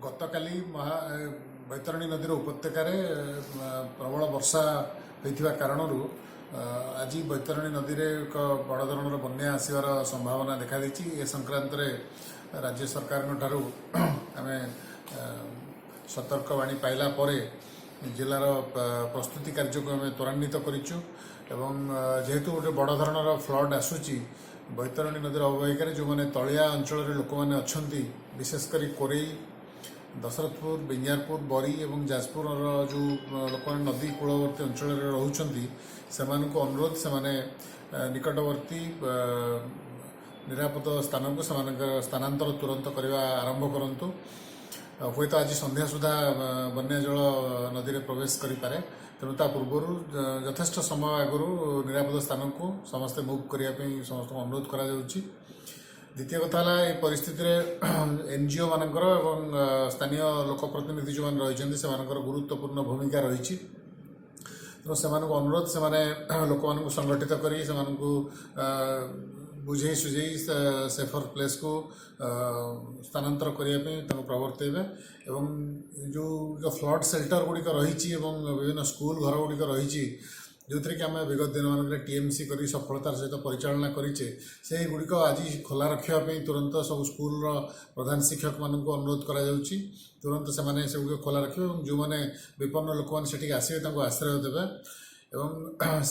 ଗତକାଲି ମହା ବୈତରଣୀ ନଦୀର ଉପତ୍ୟକାରେ ପ୍ରବଳ ବର୍ଷା ହୋଇଥିବା କାରଣରୁ ଆଜି ବୈତରଣୀ ନଦୀରେ ଏକ ବଡ଼ ଧରଣର ବନ୍ୟା ଆସିବାର ସମ୍ଭାବନା ଦେଖାଦେଇଛି। ଏ ସଂକ୍ରାନ୍ତରେ ରାଜ୍ୟ ସରକାରଙ୍କ ଠାରୁ ଆମେ ସତର୍କବାଣୀ ପାଇଲା ପରେ ଜିଲ୍ଲାର ପ୍ରସ୍ତୁତି କାର୍ଯ୍ୟକୁ ଆମେ ତ୍ୱରାନ୍ୱିତ କରିଛୁ ଏବଂ ଯେହେତୁ ଗୋଟେ ବଡ଼ ଧରଣର ଫ୍ଲଡ୍ ଆସୁଛି, ବୈତରଣୀ ନଦୀର ଅବବାହିକାରେ ଯେଉଁମାନେ ତଳିଆ ଅଞ୍ଚଳରେ ଲୋକମାନେ ଅଛନ୍ତି, ବିଶେଷ କରି କୋରେଇ, ଦଶରଥପୁର, ବିଞ୍ଝାରପୁର, ବରୀ ଏବଂ ଯାଜପୁରର ଯେଉଁ ଲୋକମାନେ ନଦୀ କୂଳବର୍ତ୍ତୀ ଅଞ୍ଚଳରେ ରହୁଛନ୍ତି, ସେମାନଙ୍କୁ ଅନୁରୋଧ, ସେମାନେ ନିକଟବର୍ତ୍ତୀ ନିରାପଦ ସ୍ଥାନକୁ ସେମାନଙ୍କର ସ୍ଥାନାନ୍ତର ତୁରନ୍ତ କରିବା ଆରମ୍ଭ କରନ୍ତୁ। ହୁଏତ ଆଜି ସନ୍ଧ୍ୟା ସୁଦ୍ଧା ବନ୍ୟା ଜଳ ନଦୀରେ ପ୍ରବେଶ କରିପାରେ। ତେଣୁ ତା ପୂର୍ବରୁ ଯଥେଷ୍ଟ ସମୟ ଆଗରୁ ନିରାପଦ ସ୍ଥାନକୁ ସମସ୍ତେ ମୁଭ୍ କରିବା ପାଇଁ ସମସ୍ତଙ୍କୁ ଅନୁରୋଧ କରାଯାଉଛି। ଦ୍ୱିତୀୟ କଥା ହେଲା, ଏ ପରିସ୍ଥିତିରେ ଏନ୍ଜିଓ ମାନଙ୍କର ଏବଂ ସ୍ଥାନୀୟ ଲୋକପ୍ରତିନିଧି ଯେଉଁମାନେ ରହିଛନ୍ତି, ସେମାନଙ୍କର ଗୁରୁତ୍ୱପୂର୍ଣ୍ଣ ଭୂମିକା ରହିଛି। ତେଣୁ ସେମାନଙ୍କୁ ଅନୁରୋଧ, ସେମାନେ ଲୋକମାନଙ୍କୁ ସଂଗଠିତ କରି ସେମାନଙ୍କୁ ବୁଝେଇ ସୁଝେଇ ସେଫର ପ୍ଲେସ୍କୁ ସ୍ଥାନାନ୍ତର କରିବା ପାଇଁ ତାଙ୍କୁ ପ୍ରବର୍ତ୍ତେଇବେ ଏବଂ ଯେଉଁ ଯେଉଁ ଫ୍ଲଡ୍ ସେଲ୍ଟର ଗୁଡ଼ିକ ରହିଛି ଏବଂ ବିଭିନ୍ନ ସ୍କୁଲ ଘର ଗୁଡ଼ିକ ରହିଛି, ଯେଉଁଥିରେ କି ଆମେ ବିଗତ ଦିନମାନଙ୍କରେ ଟିଏମ୍ସି କରି ସଫଳତାର ସହିତ ପରିଚାଳନା କରିଛେ, ସେଇଗୁଡ଼ିକ ଆଜି ଖୋଲା ରଖିବା ପାଇଁ ତୁରନ୍ତ ସବୁ ସ୍କୁଲର ପ୍ରଧାନ ଶିକ୍ଷକମାନଙ୍କୁ ଅନୁରୋଧ କରାଯାଉଛି। ତୁରନ୍ତ ସେମାନେ ସେଗୁଡ଼ିକ ଖୋଲା ରଖିବେ ଏବଂ ଯେଉଁମାନେ ବିପନ୍ନ ଲୋକମାନେ ସେଠିକି ଆସିବେ, ତାଙ୍କୁ ଆଶ୍ରୟ ଦେବେ। ଏବଂ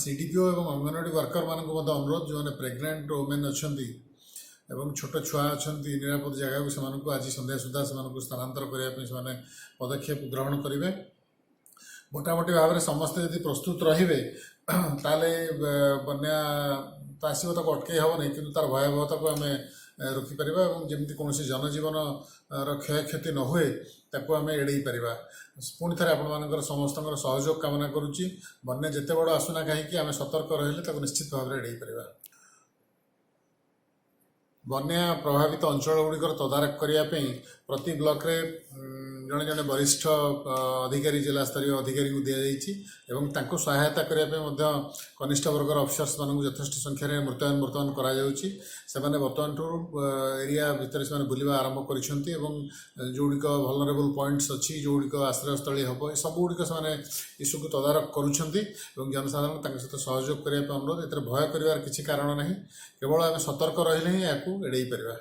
ସିଡିପିଓ ଏବଂ ଅଙ୍ଗନବାଡ଼ି ୱାର୍କରମାନଙ୍କୁ ମଧ୍ୟ ଅନୁରୋଧ, ଯେଉଁମାନେ ପ୍ରେଗନେଣ୍ଟ ଓମେନ୍ ଅଛନ୍ତି ଏବଂ ଛୋଟ ଛୁଆ ଅଛନ୍ତି, ନିରାପଦ ଜାଗାକୁ ସେମାନଙ୍କୁ ଆଜି ସନ୍ଧ୍ୟା ସୁଦ୍ଧା ସେମାନଙ୍କୁ ସ୍ଥାନାନ୍ତର କରିବା ପାଇଁ ସେମାନେ ପଦକ୍ଷେପ ଗ୍ରହଣ କରିବେ। ମୋଟାମୋଟି ଭାବରେ ସମସ୍ତେ ଯଦି ପ୍ରସ୍ତୁତ ରହିବେ, ତାହେଲେ ବନ୍ୟା ତ ଆସିବ, ତାକୁ ଅଟକେଇ ହେବ ନାହିଁ, କିନ୍ତୁ ତାର ଭୟାବହତାକୁ ଆମେ ରୋକିପାରିବା ଏବଂ ଯେମିତି କୌଣସି ଜନଜୀବନର କ୍ଷୟକ୍ଷତି ନ ହୁଏ, ତାକୁ ଆମେ ଏଡ଼େଇ ପାରିବା। ପୁଣି ଥରେ ଆପଣମାନଙ୍କର ସମସ୍ତଙ୍କର ସହଯୋଗ କାମନା କରୁଛି। ବନ୍ୟା ଯେତେ ବଡ଼ ଆସୁନା କାହିଁକି, ଆମେ ସତର୍କ ରହିଲେ ତାକୁ ନିଶ୍ଚିତ ଭାବରେ ଏଡ଼େଇ ପାରିବା। ବନ୍ୟା ପ୍ରଭାବିତ ଅଞ୍ଚଳ ଗୁଡ଼ିକର ତଦାରଖ କରିବା ପାଇଁ ପ୍ରତି ବ୍ଲକରେ ଜଣେ ଜଣେ ବରିଷ୍ଠ ଅଧିକାରୀ, ଜିଲ୍ଲା ସ୍ତରୀୟ ଅଧିକାରୀଙ୍କୁ ଦିଆଯାଇଛି ଏବଂ ତାଙ୍କୁ ସହାୟତା କରିବା ପାଇଁ ମଧ୍ୟ କନିଷ୍ଠ ବର୍ଗର ଅଫିସର୍ସମାନଙ୍କୁ ଯଥେଷ୍ଟ ସଂଖ୍ୟାରେ ମୁତୟନ ବର୍ତ୍ତମାନ କରାଯାଉଛି। ସେମାନେ ବର୍ତ୍ତମାନଠୁ ଏରିଆ ଭିତରେ ସେମାନେ ବୁଲିବା ଆରମ୍ଭ କରିଛନ୍ତି ଏବଂ ଯେଉଁଗୁଡ଼ିକ ଭଲନରେବଲ୍ ପଏଣ୍ଟସ୍ ଅଛି, ଯେଉଁଗୁଡ଼ିକ ଆଶ୍ରୟସ୍ଥଳୀ ହେବ, ଏ ସବୁଗୁଡ଼ିକ ସେମାନେ ଇସ୍ୟୁକୁ ତଦାରଖ କରୁଛନ୍ତି ଏବଂ ଜନସାଧାରଣ ତାଙ୍କ ସହିତ ସହଯୋଗ କରିବା ପାଇଁ ଅନୁରୋଧ। ଏଥିରେ ଭୟ କରିବାର କିଛି କାରଣ ନାହିଁ। କେବଳ ଆମେ ସତର୍କ ରହିଲେ ହିଁ ଏହାକୁ ଏଡ଼େଇ ପାରିବା।